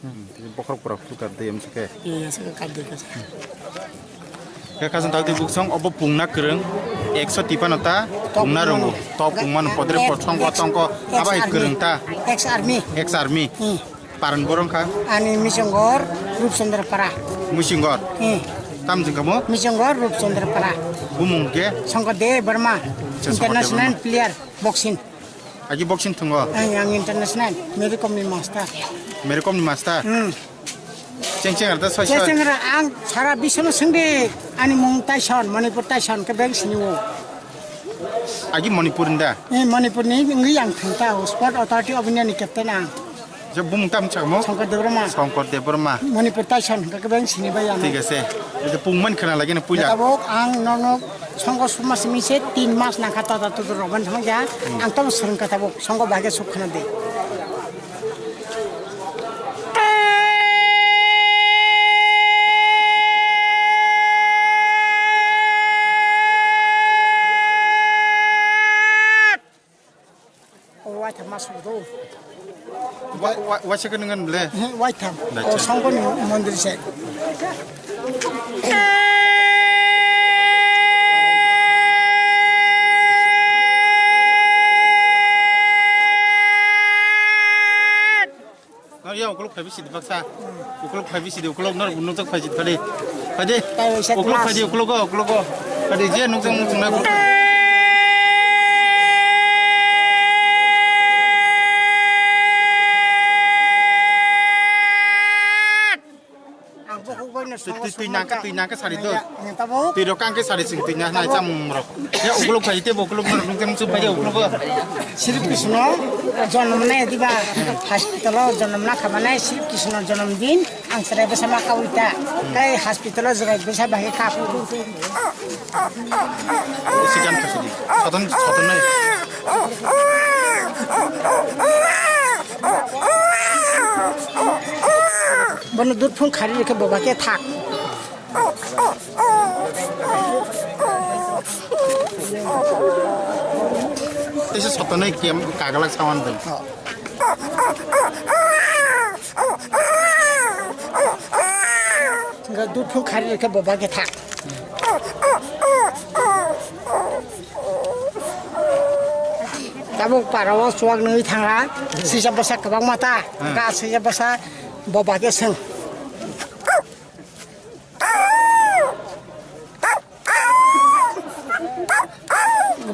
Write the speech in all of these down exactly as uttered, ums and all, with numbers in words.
Hmm, bokhorok pura khutar de em sake. Iya, sake kap de kasa. Khe khasang tawtwi buksong obo pungna kwrwng ekso tipano ta pungna rwngo. Top pungmano podre potsongko tongko abo hai kwrwng ta. Ex army. Ex army. Hmm. Paran borong kha? Ani Misongor Rupchandra Para. Misongor? Hmm. Tam jing kamo? Misongor Rupchandra Para. Bumung ke? Songko De Burma. International player boxing. Agi boxing thungo? Ang, ang international. Mary Kom ni master. Mary Kom ni master? Hmm. Cheng cheng arta soi soi. Cheng cheng ra ang sara biswno sengdi ani mung Tyson, Manipur Tyson ke beng sini o. Agi Manipur nda? Eh, Manipur ni ngwi ang thangta o. Sport Authority of India ni captain ang. Je bumung tam chakmo? Shankar Debbarma. Shankar Debbarma. Manipur Tyson ke beng sini bai ang. Thik ase. Ede pungman khana lagi na puila. Tabok ang nono Songko suma simi se tin mas nangkha tota tutu roban thangja. Hmm. Ang tamo swrwngkha tabuk songko bahai khe suk khna di. O waitham ma song do. Wa-, wa-, waisa khe nwngan ble? He, waitham. Dacha. O songkoni mondir se. Nang ya ukuluk phaibi sidi baksa. Ukuluk phaibi sidi ukuluk nor nukjak phai sidi phadi. Phadi. Ukuluk phadi ukuluk go ukuluk go. Phadi je nukjak nukjak na. Ang bukhuk bai no songo. Twi nangka twi nangka sari do. Twi rok kangke sari sing twi nang nai chamung rok. Ya ukuluk phai te bo ukuluk nor nukjak nukjak phai de ukuluk go. Sri Krishna jonom nai diba hospital o jonom na khamane Sri Krishna jonom din ang chwrai bwsa ma kaui ta. Tei hospital o chwrai bwsa bai kha. Sigan phasidi. Soton soton nai. Bono dudphung khari rikhe boba khe thak. Teisa sotonai kem kagalak sawan bai. Nga dudphung khari rikhe boba khe thak. Tabuk parao chuak nwi thanga, sisa bwsa kwbangma ta, hmm, ka sisa bwsa boba khe swng.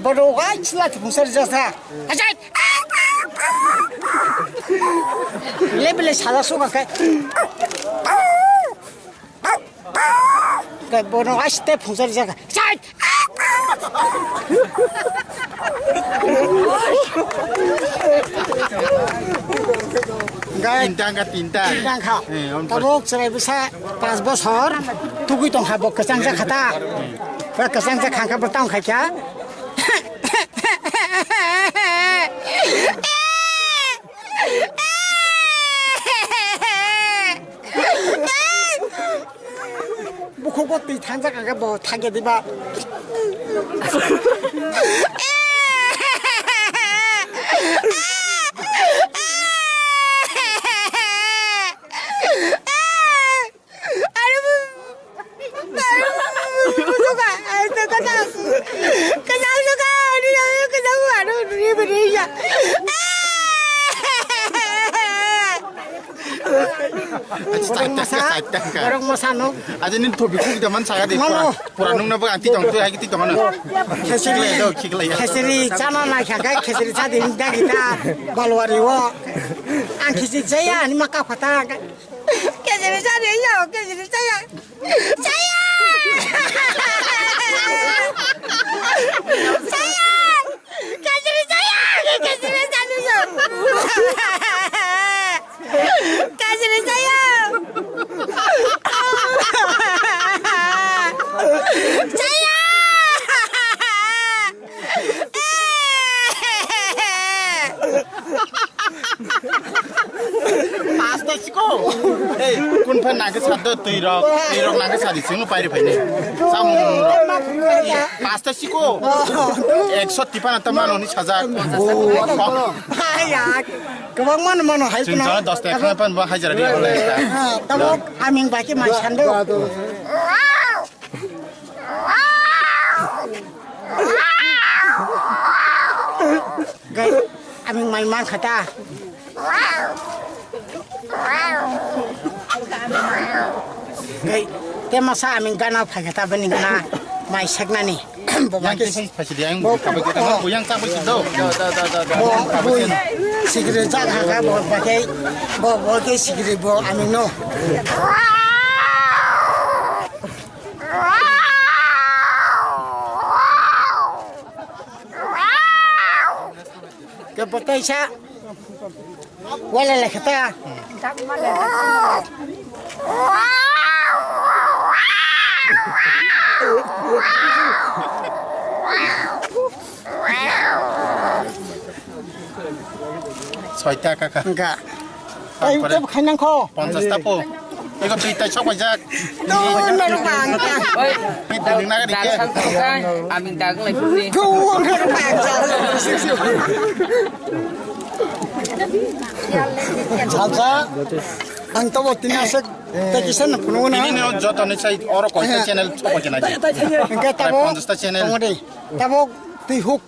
Bodo wai chila thungsar jasa. Ajai. Lebele sala suka kai. Kai bono aste phungsar jaka. Chai! Gai. Tinta ka tinta. Tinta kha. Eh, on. Tabok chwrai bwsa pas bosor tugui tong kha bo kwchang jak kha ta. Ba kwchang jak kha kha bo tong khai kha. Bukhuk bo twi thangjak ang khe bo thangya diba. Borok masa, borok masa no. Aja ni thobi kuk jaman saga de. Mano. Pura, pura nung na bwk ang ti tong tu hai ti tong ano. Khesiri, khiklai do, khiklai ya. Khesiri chana na kha kai khesiri cha din da kita balwari wo. Ang khesiri chaya ani maka phata. Khesiri cha de yo, khesiri chaya. Chaya! Chaya! Kajri chaya! Kajri chaya! Kajri chaya! Chaya! Pasta Ko. Ei, kun phan nangkhe sa do twi rok, twi rok nangkhe sa di sing pai ri phai ni. Samung rok. Pasta siko. Ekso tipan ta mano ni sajak. Hai ya. Kwbang mano mano hai. Chwng chana dos ta khana pan ba hajar di. Tamo aming baki mai sando. Gai, aming mai man khata. Gai, te masa aming gana phai khata bani gana mai seknani. Bo yang baki te phai phai sidi yang bo kabai kita bo yang kabai sido. Bo bui sikri jak haka bo baki bo bo ke sikri bo aming no. Ke botai sa. Wala le khata. Soita kaka. Enggak. Tayo, tayo, khainang ko. Ponchas ta po. Ego twi tai sok paijak. No, no, no, bang. Oi, ni ding na ni ke. Amin dagang lai puni. Go, no, no, bang. Salsa. Ang to bo tinasek. Te kisan na puno na. Ini no joto ni sai oro ko channel sok paijak na ji. Enggak tabo. Ponchas ta channel. Tamo de. Tabo twi huk.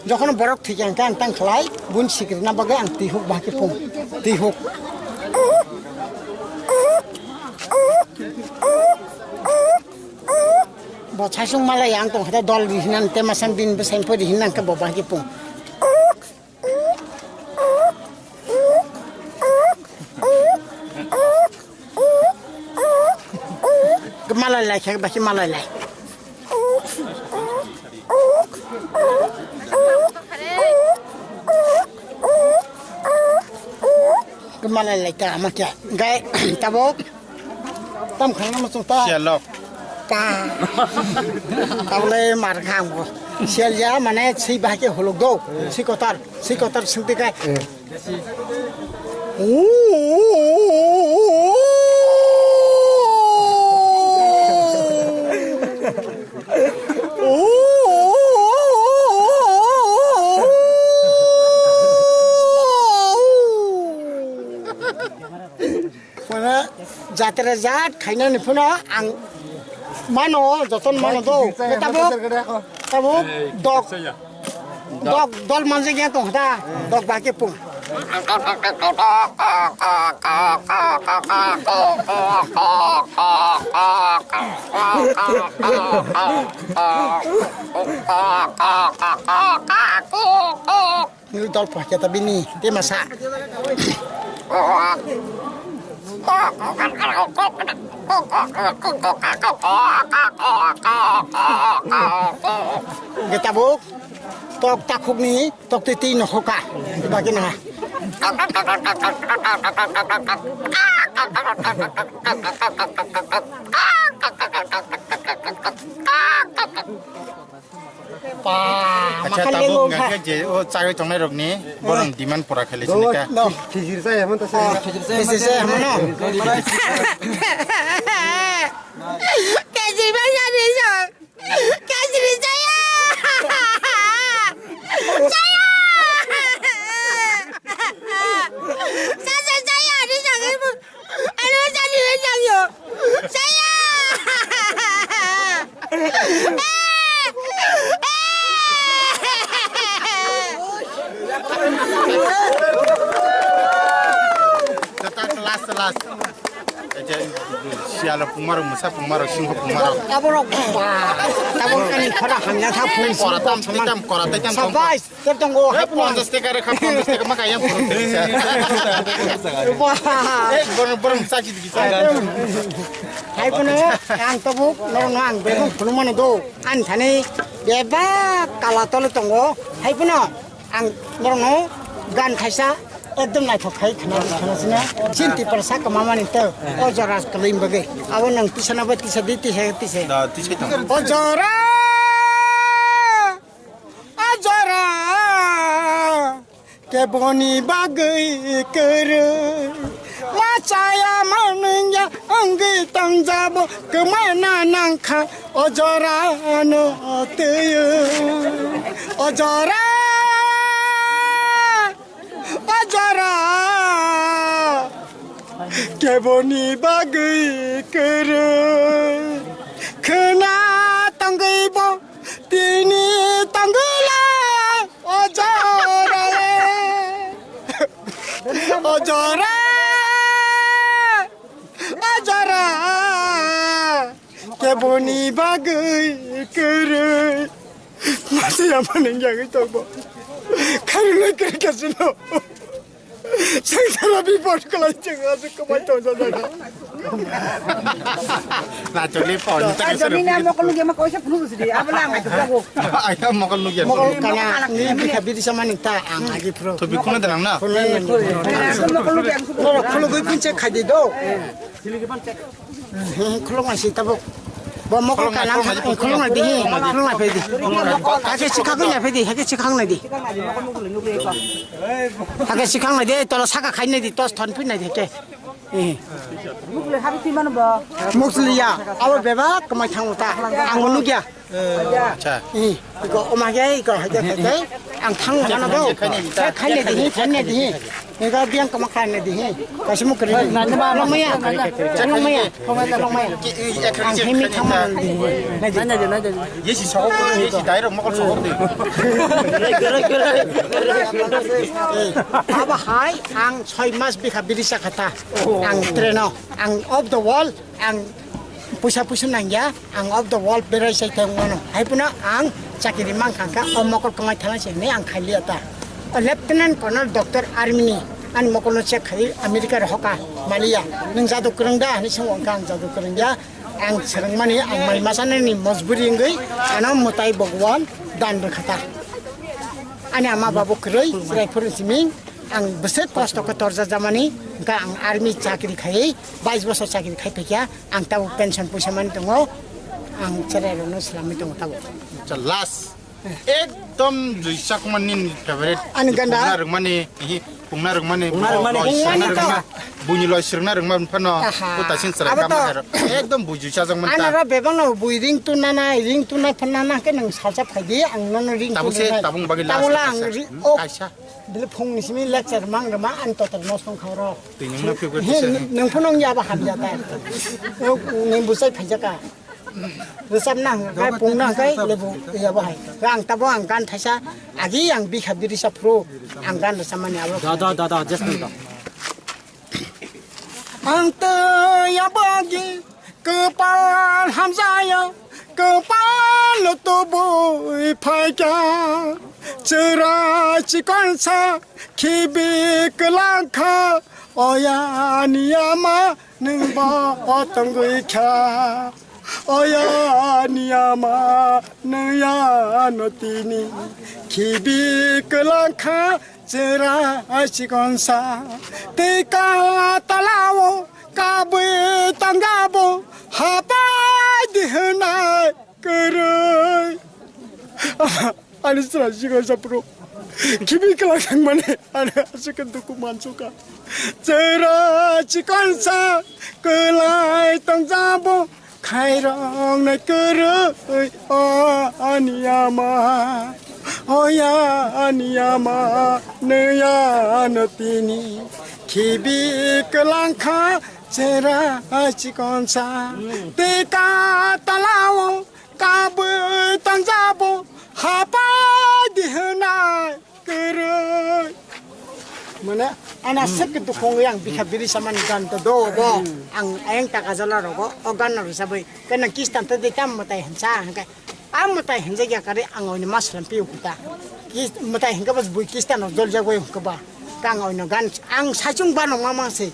Jokhon borok thwikha hwnkhe ang tang khlai, bun sikrina bagwi ang twi huk bahai khe pung. Twi huk. Bo chaisung malai ang tong khe dol ri hinani te masam bini bwsai pori hinang khe bo bahai khe pung. Malai lai khe bahai khe malai lai. Malai lai ta ama kya. Gai tabok. Tam khana ma chungta. Sialok. Ta. Tabole mar kham go. Sial ya mane swi bahai khe huluk do. Swi kotar. Swi kotar sungti kai. Phano jatra jat khainani phano ang mano, joton mano do. Tabuk, tabuk dok, dok dol manjak ya tong da, dok bahai khe pung. Nini dol pha khe ta bini te masa. Ge tabuk tok takhuk ni tok twi twi no hoka. Ba khe na. Pa, acha, makan tabuk lengo hwnkha kha. Je o chagwi tongnai rokni borok demand pura khailai sini kha. No. Khijir chaya hwnta se. Khijir chaya hwnta no. Khijir bai ya ni song. Khijir chaya. Chaya. Chaya, chaya, ni song. Ano jani we jang yo. Saya. Kata kelas kelas. Aja siala pungmaro, musa pungmaro, singho pungmaro. Aborok. Tabok kani khara hamya tha pung. Kora tam, tam, kora tam, tam. Sabais. Ter tongo, hai puno. Ponchas taka rekha, ponchas taka ma kaya puro. Wah. Eh, borok, borok, sakit bisa. Hai puno, ang tabuk, norok no ang bebak puno mano do. Ani thani, bebak kala tole tongo. Hai puno, ang norok no gan khaisa, ekdom naithok khai khana, khana sina. Chinti parsa kama mani to, o jora kalim bage. Abo nang tisa na ba tisa di, tisa, tisa. Da, tisa tong. O jora. Ajora keboni bagwi kwrwi, ma Chaya manungya wngwi tongjabo kwmana nangkha o jorano twiwi. O jora, o jora, keboni bagwi kwrwi. Khwna tongwibo tini tongwila o jora. O jora, o jora, keboni bagwi kwrwi. Masa yamani yagwi tongbo. Khairunai kwrwi kasino. Sangsara bipot kwlai chwng aswk kwmai tongjajaga. Nacholi pon. Ah, jamina mokol nugya ma koisa phunu sidi. Abala ang jago. Aita mokol nugya. Mokol kana ni bikha bidi samani ta ang agi phuru. To bikuna danang na. Khulugwi phunche khadi do. Khulugma si tabuk. Bo mokol kana khulugma di, khulugma phedi. Hake sikha gwi na phedi, hake sikha nai di. Hake sikha nai di, tolo saka khai nai di, tos thon phi nai di ke. Eh. Mukle habi ti mano bo. Mukle ya, abo bebak kwmai thango ta. Ang bo nugya. Acha. Eh, iko oma ge, iko haja khe khe. Ang thango mano bo. Khe khai nai di, khai nai di. Iko biang kwma khai nai di. Kasi mukri. Longmaya. Longmaya. Ang himi thango mano di. Yesi sohok, yesi dairok mokol sohok di. Abo hai ang soi mas bikha bidi sakha ta. Ang treno, ang off the wall, ang puisa puisa nangya, ang off the wall berai sai tong mano. Hai puno ang chakiri mang khangkha, o mokol kwmai thala se ne ang khailiya ta. O Lieutenant Colonel Doctor Army ni, ani mokol no check khai America ro hoka, maliya. Nung jadu kwrwng da, hani sung wngkha ang jadu kwrwng ya. Ang swrwngmani, ang mai masa nani mojburi wngwi, ano mwtai Bhagwan dan rwkha ta. Ani ama babu kwrwi, chwrai phuru siming, ang bwswk kosto khe torjak jamani, hwnkha ang army chakri khaiwi, bais bosor chakri khai phaikha, ang tabuk pension puisa mani tongo, ang chwrai rokno swlamwi tongo tabuk. Acha, last, ekdom juisa kwmani nini favorite. Ani ganda? Pungna rwngmani, hi, pungna rwngmani, pungna rwngmani, loi swrwngna rwngmani, buini loi swrwngna rwngmani phano, aha, o taising chwrai abo kama to khairo. Ekdom bui juisa jangmani ta. Ani ro bebang no bui ring tunna nai, ring tunna phanna na khe nang salsa phaidi, ang nono ring tunna nai. Tabuk se, tabuk bagwi last. Tabuk la ang kaisa. Ri-, hmm? Oh. Kaisa. Bile phung ni simi lecture mang rwma ang total nosto wngkha oro. Twi nwng no phiyok khe he, kisa. Nwng phano wngya ba hamya ta. Nwng bwsai phaijaka. Rwchapna hwnkha khe pungna hwnkha khe lebu ya bo hai. Ang tabo ang gan thaisa agi ang bikha birisa phuru ang gan rwchapmani abo. Da, da, da, da, just da. Ang tei abagi kwpal hamjaya, kwpal tubui phaikha, chwrai chikonsa khibi kwlangkha, oya niyama nwngbo tongwi kha, oya niyama nwya no tini khibi kwlangkha, chwrai chikonsa tei ka talao kabui tangabo hapai di hwnai kwrwi. Ani chwrai chikonsa phuru khibi kwlai thangmani ani aswk khe dukhu mansukha. Chwrai chikonsa kwlai tongjabo khairok nai kwrwi o ani ama, o ya ani ama, nw ya no tini khibi kwlangkha chwrai chikonsa tei ka talao kabui tongjabo hapai di hwnai kwrwi. Mane, ana sek dukhong yang bikha biri saman gan to do bo. Ang ayang taka jala rogo, o gan no sabai. Kana kistan to de tam matai hansa, hangka. Am matai hansa ya kare ang oini maslam piu kuta. Kis-, matai hangka bas bui kistan no jol jagoi hangka ba. Kang oino gan, ang sachung ba no mamang se.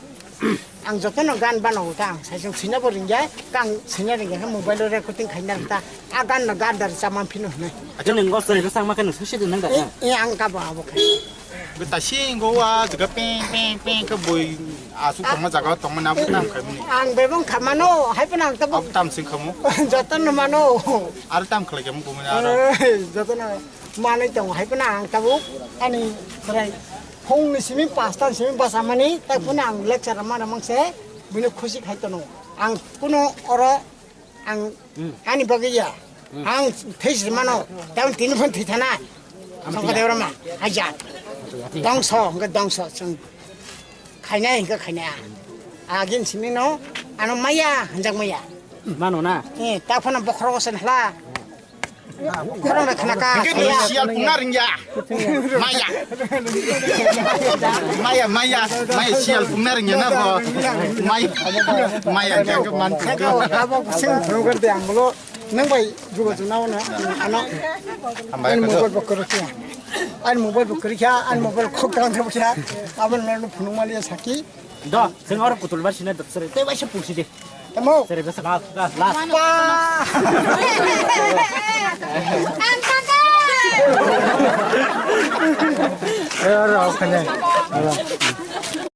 Ang jotono gan bano ta ang saichung sina bo ringya, kang sina ringya khe mobile o recording khaina ta. A gan no gan dar chaman phino hwnwi. Acha nung gos ri sang ma khe nung sasi de nang da. E, e, ang ka bo abo khai. Be ta sing go wa jaga ping ping ping ke boi asu tongma jaga tongma na bo tam khai muni. Ang bebong khamano, hai pun ang tabo. Ab tam sing khamu. Jotono mano. Ar tam khlai khamu ko mani aro. Ei, jotono manai tong hai pun ang tabo. Ani khrai. Phungni simi pasta ni simi basa mani, tak phone ang lecture ma na mangse, bini khusi khai tono. Ang kuno oro ang ani bagwi ya. Ang thais mano, tak tini phone thai thana. Songkha Debbarma, haja. Dongso, hingke dongso, song. Khainai, hingke khainai. Agin simi no, ano maya, hanjak maya. Mano na? Eh, tak phone bokhro sen hla. Khorang rok khna ka. Hingke ni sial pungna ringya. Maya. Maya, maya, maya sial pungna ringya na bo. Maya, maya, hingke man. Abo sing throgar de ang bolo. Nang bai juga juna na. Ano. Hambai ani ko. Mobile bo kwrwi kha. Ani mobile bo kwrwi kha. Ani mobile khok tang thang kha. Abo no phunuk mali saki. Do, sing oro kutul ba sine dot sere. Te bai se pusi de. Tamo. Sere besa la la la. Pa. Eh, ora, oke.